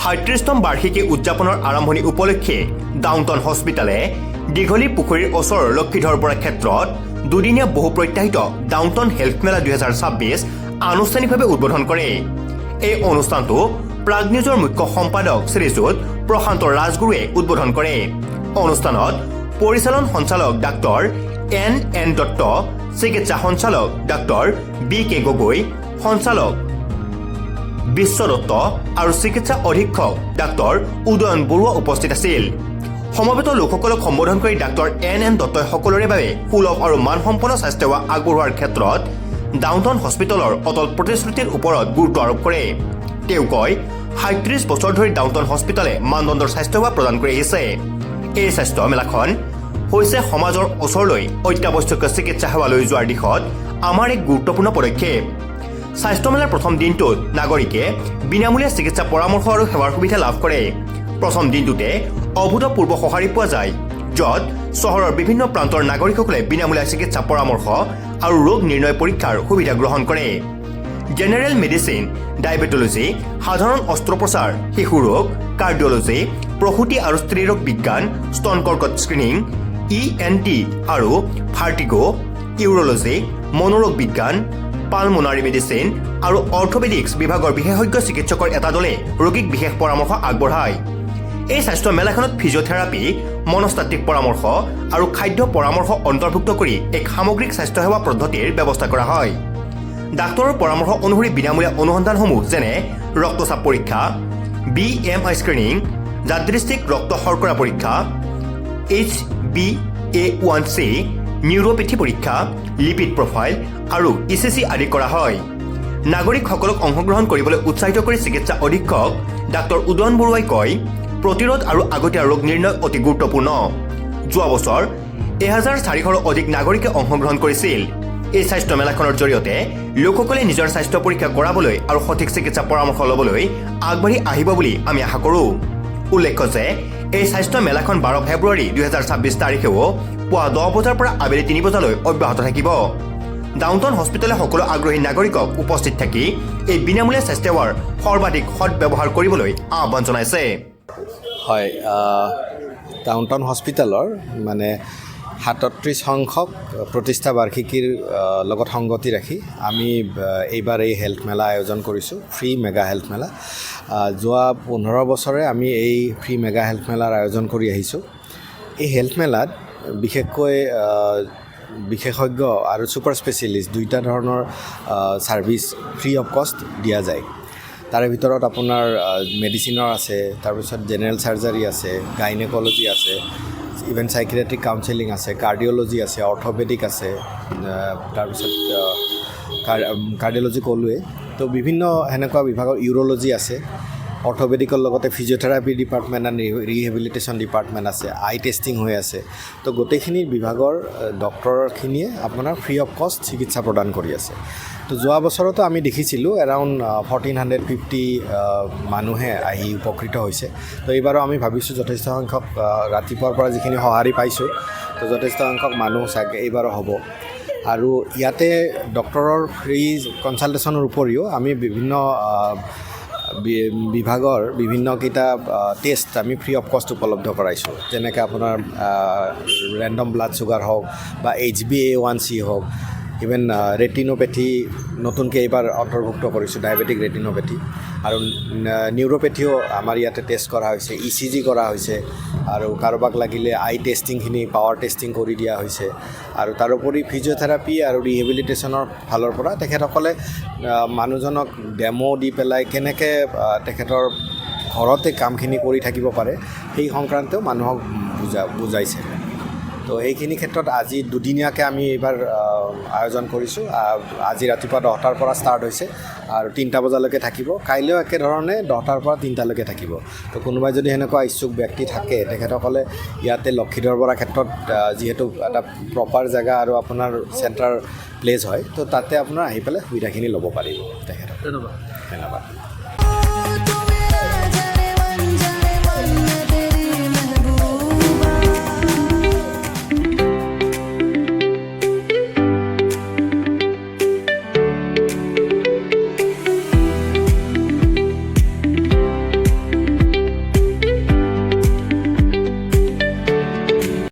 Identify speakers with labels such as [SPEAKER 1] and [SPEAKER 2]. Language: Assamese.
[SPEAKER 1] 37তম বাৰ্ষিকী উদযাপনৰ আৰম্ভণি উপলক্ষে ডাউনটাউন হস্পিটেলে দীঘলী পুখুৰীৰ ওচৰৰ লক্ষীধৰ বৰা ক্ষেত্ৰত দুদিনীয়া বহু প্ৰত্যাশিত ডাউনটাউন হেল্থ মেলা 2026 আনুষ্ঠানিকভাৱে উদ্বোধন কৰে। এই অনুষ্ঠানটো প্ৰাগ নিউজৰ মুখ্য সম্পাদক শ্ৰীযুত প্ৰশান্ত ৰাজগুৰুৱে উদ্বোধন কৰে। অনুষ্ঠানত পৰিচালন সঞ্চালক ডাক্তৰ এন এন দত্ত, চিকিৎসা সঞ্চালক ডাক্তৰ বি কে গগৈ, সঞ্চালক বিশ্ব দত্ত আৰু চিকিৎসা অধীক্ষক ডাক্তৰ উদয়ন বৰুৱা উপস্থিত আছিল। সমবেত লোকসকলক সম্বোধন কৰি ডাক্তৰ এন এন দত্তই সকলোৰে বাবে সুলভ আৰু মানসম্পন্ন স্বাস্থ্যসেৱা আগবঢ়োৱাৰ ক্ষেত্ৰত ডাউনটাউন হস্পিটেলৰ অটল প্ৰতিশ্ৰুতিৰ ওপৰত গুৰুত্ব আৰোপ কৰে। তেওঁ কয়, 37 বছৰ ধৰি ডাউনটাউন হস্পিটেলে মানদণ্ডৰ স্বাস্থ্যসেৱা প্ৰদান কৰি আহিছে। এই স্বাস্থ্য মেলাখন হৈছে সমাজৰ ওচৰলৈ অত্যাৱশ্যকীয় চিকিৎসা সেৱা লৈ যোৱাৰ দিশত আমাৰ এক গুৰুত্বপূৰ্ণ পদক্ষেপ। স্বাস্থ্য মেলাৰ প্ৰথম দিনটোত নাগৰিকে বিনামূলীয়া চিকিৎসা পৰামৰ্শ আৰু সেৱাৰ সুবিধা লাভ কৰে। প্ৰথম দিনটোতে অভূতপূৰ্ব সঁহাৰি পোৱা যায়, য'ত চহৰৰ বিভিন্ন প্ৰান্তৰ নাগৰিকসকলে বিনামূলীয়া চিকিৎসা পৰামৰ্শ আৰু ৰোগ নিৰ্ণয় পৰীক্ষাৰ সুবিধা গ্ৰহণ কৰে। জেনেৰেল মেডিচিন, ডায়েবেটলজি, সাধাৰণ অস্ত্ৰোপচাৰ, শিশু ৰোগ, কাৰ্ডিঅলজি, প্ৰসূতি আৰু স্ত্ৰীৰোগ বিজ্ঞান, স্তন কৰ্কট স্ক্ৰিনিং, ইএনটি আৰু ভাৰ্টিগো, ইউৰলজি, মনোৰোগ বিজ্ঞান, পালমোনাৰী মেডিচিন আৰু অৰ্থপেডিক্স বিভাগৰ বিশেষজ্ঞ চিকিৎসকৰ এটা দলে ৰোগীক বিশেষ পৰামৰ্শ আগবঢ়ায়। এই স্বাস্থ্য মেলাখনত ফিজিঅ'থেৰাপি, মনস্তাত্ত্বিক পৰামৰ্শ আৰু খাদ্য পৰামৰ্শ অন্তৰ্ভুক্ত কৰি এক সামগ্ৰিক স্বাস্থ্যসেৱা পদ্ধতিৰ ব্যৱস্থা কৰা হয়। ডাক্তৰৰ পৰামৰ্শ অনুসৰি বিনামূলীয়া অনুসন্ধানসমূহ, যেনে ৰক্তচাপ পৰীক্ষা, বিএমআই স্ক্ৰিনিং, যাদৃচ্ছিক ৰক্ত শৰ্কৰা পৰীক্ষা, এইচবিএ1চি, নিউৰ'পেথি পৰীক্ষা, লিপিড প্ৰফাইল আৰু ইচিজি আদি কৰা হয়। নাগৰিকসকলক অংশগ্ৰহণ কৰিবলৈ উৎসাহিত কৰি চিকিৎসা অধীক্ষক ডাক্তৰ উদয়ন বৰুৱাই কয়, প্ৰতিৰোধ আৰু আগতীয়া ৰোগ নিৰ্ণয় অতি গুৰুত্বপূৰ্ণ। যোৱা বছৰ 1400ৰো অধিক নাগৰিকে অংশগ্ৰহণ কৰিছিল। এই স্বাস্থ্য মেলাখনৰ জৰিয়তে লোকসকলে নিজৰ স্বাস্থ্য পৰীক্ষা কৰাবলৈ আৰু সঠিক চিকিৎসা পৰামৰ্শ ল'বলৈ আগবাঢ়ি আহিব বুলি আমি আশা কৰোঁ। উল্লেখ্য যে এই স্বাস্থ্য মেলাখন 12 ফেব্ৰুৱাৰী 2026 তাৰিখেও পুৱা 10 বজাৰ পৰা আবেলি 3 বজালৈ অব্যাহত থাকিব। ডাউনটাউন হস্পিটেলে সকলো আগ্ৰহী নাগৰিকক উপস্থিত থাকি এই বিনামূলীয়া স্বাস্থ্যসেৱাৰ সৰ্বাধিক সদ্ব্যৱহাৰ কৰিবলৈ আহ্বান জনাইছে।
[SPEAKER 2] হয়, ডাউনটাউন হস্পিটেলৰ মানে 37 সংখ্যক প্ৰতিষ্ঠা বাৰ্ষিকীৰ লগত সংগতি ৰাখি আমি এইবাৰ এই হেল্থ মেলা আয়োজন কৰিছোঁ, ফ্ৰী মেগা হেল্থ মেলা। যোৱা 15 বছৰে আমি এই ফ্ৰী মেগা হেল্থ মেলাৰ আয়োজন কৰি আহিছোঁ। এই হেল্থ মেলাত বিশেষকৈ বিশেষজ্ঞ আৰু ছুপাৰ স্পেচিয়েলিষ্ট দুইটা ধৰণৰ ছাৰ্ভিচ ফ্ৰী অফ কষ্ট দিয়া যায়। তাৰে ভিতৰত আপোনাৰ মেডিচিনৰ আছে, তাৰপিছত জেনেৰেল চাৰ্জাৰী আছে, গাইনেকলজি আছে, ইভেন চাইকিয়াট্ৰিক কাউন্সেলিং আছে, কাৰ্ডিঅ'লজি আছে, অৰ্থপেডিক আছে, তাৰপিছত কাৰ্ডিঅ'লজি ক'লোৱেই। তো বিভিন্ন সেনেকুৱা বিভাগৰ ইউৰ'লজি আছে। অৰ্থপেডিকৰ লগতে physiotherapy department and rehabilitation department আছে, আই টেষ্টিং হৈ আছে। তো গোটেইখিনি বিভাগৰ ডক্টৰখিনিয়ে আপোনাৰ ফ্ৰী অফ কষ্ট চিকিৎসা প্ৰদান কৰি আছে। তো যোৱা বছৰতো আমি দেখিছিলোঁ এৰাউণ্ড 1450 মানুহে আহি উপকৃত হৈছে। তো এইবাৰো আমি ভাবিছোঁ যথেষ্ট সংখ্যক, ৰাতিপুৱাৰ পৰা যিখিনি সঁহাৰি পাইছোঁ, তো যথেষ্ট সংখ্যক মানুহ চাগে এইবাৰো হ'ব। আৰু ইয়াতে ডক্টৰৰ ফ্ৰী কনচালটেশ্যনৰ উপৰিও আমি বিভিন্ন বিভাগৰ বিভিন্নকেইটা টেষ্ট আমি ফ্ৰী অফ কষ্ট উপলব্ধ কৰাইছোঁ। যেনেকৈ আপোনাৰ ৰেণ্ডম ব্লাড চুগাৰ হওক বা এইচবিএ1চি হওক, ইভেন ৰেটিনোপেথি নতুনকৈ এইবাৰ অন্তৰ্ভুক্ত কৰিছোঁ, ডায়েবেটিক ৰেটিনোপেথি আৰু নিউৰ'পেথিও আমাৰ ইয়াতে টেষ্ট কৰা হৈছে, ইচিজি কৰা হৈছে আৰু কাৰোবাক লাগিলে আই টেষ্টিংখিনি, পাৱাৰ টেষ্টিং কৰি দিয়া হৈছে। আৰু তাৰোপৰি ফিজিঅ'থেৰাপি আৰু ৰিহেবিলিটেশ্যনৰ ফালৰ পৰা তেখেতসকলে মানুহজনক ডেমো দি পেলাই কেনেকৈ তেখেতৰ ঘৰতে কামখিনি কৰি থাকিব পাৰে, সেই সংক্ৰান্তেও মানুহক বুজাইছে। তো সেইখিনি ক্ষেত্ৰত আজি দুদিনীয়াকৈ আমি এইবাৰ আয়োজন কৰিছোঁ। আজি ৰাতিপুৱা 10টাৰ পৰা ষ্টাৰ্ট হৈছে আৰু 3টা বজালৈকে থাকিব। কাইলৈও একেধৰণে 10টাৰ পৰা 3টালৈকে থাকিব। তো কোনোবাই যদি সেনেকুৱা ইচ্ছুক ব্যক্তি থাকে, তেখেতসকলে ইয়াতে লক্ষীধৰ বৰা ক্ষেত্ৰত, যিহেতু এটা প্ৰপাৰ জেগা আৰু আপোনাৰ চেণ্টাৰ প্লেচ হয়, তো তাতে আপোনাৰ আহি পেলাই সুবিধাখিনি ল'ব পাৰিব তেখেতসকলে।
[SPEAKER 3] ধন্যবাদ।
[SPEAKER 2] ধন্যবাদ।